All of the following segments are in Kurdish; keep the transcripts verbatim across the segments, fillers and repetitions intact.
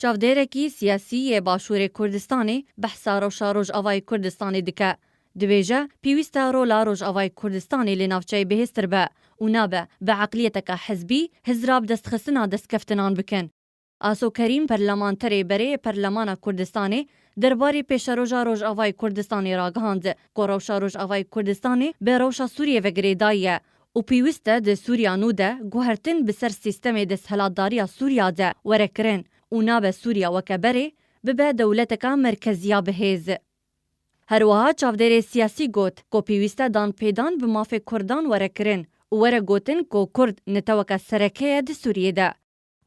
Çavdêrekî siyasî yê Başûrê Kurdistanê behsa rewşa Rojavayê Kurdistanê dike. Dibêje, pêwîst e rola Rojavayê Kurdistanê li navçeyê bihêztir be û nabe bi eqliyeteke hizbî hizra bi destxistina destkeftinan bikin. Aso Kerîm, perlemanterê berê yê Perlemana Kurdistanê, derbarê pêşeroja Rojavayê Kurdistanê ragihand ku rewşa Rojavayê Kurdistanê bi rewşa Sûriyê ve girêdayî ye û pêwîst e di Sûriya nû de guhertin bi ser sîstemê desthilatdariya Sûriya de were kirin û nabe Sûriya weke berê bibe dewleteka merkeziya bihêz. Her wiha çavdêrê siyasî got ku pêwîst e danpêdan bi mafê Kurdan were kirin û were gotin ku Kurd neteweke sereke ye di Sûriyê de.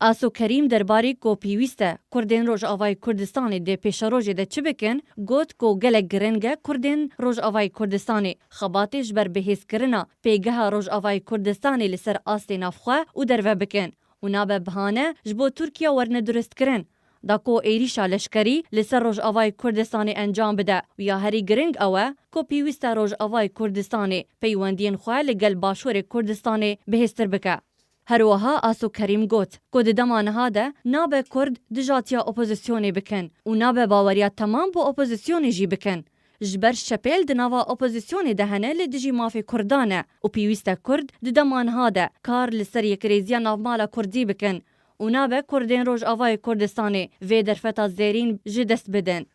Aso Kerîm derbarî ku pêwîst e Kurdên Rojavayê Kurdistanê di pêşerojê de çi bikin, got ku gelek giring e Kurdên Rojavayê Kurdistanê xebatê ji ber bihêzkirina pêgeha Rojavayê Kurdistanê li ser astê navxwe û derve bikin û nabe bihane ji bo Tirkiye werne durustkirin, da ku êrîşa leşkerî li ser Rojavayê Kurdistanê encam bide û ya herî giring ew e ku pêwîst e Rojavayê Kurdistanê peywendiyên xwe li gel Başûrê Kurdistanê bihêztir bike. Her wiha Aso Kerîm got ku di dema niha de nabe Kurd dijatiya opozisyonê bikin û nabe baweriya temam bi opozisyonê jî bikin. Ji ber şepêl di nava opozisyonê de hene li dijî mafê Kurdan e û pêwîst e Kurd di dema niha de kar li ser yekrêziya navmala Kurdî bikin û nabe Kurdên Rojavayê Kurdistanê vê derfeta zêrîn ji dest bidin.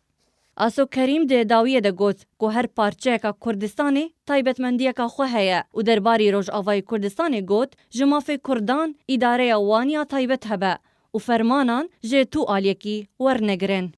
Aso Kerîm di dawiyê de got ku her parçeyeka Kurdistanê taybetmendiyeka xwe heye û derbarî Rojavayê Kurdistanê got, ji mafê Kurdan îdareya wan ya taybet hebe û fermanan ji tu aliyekî wernegirin.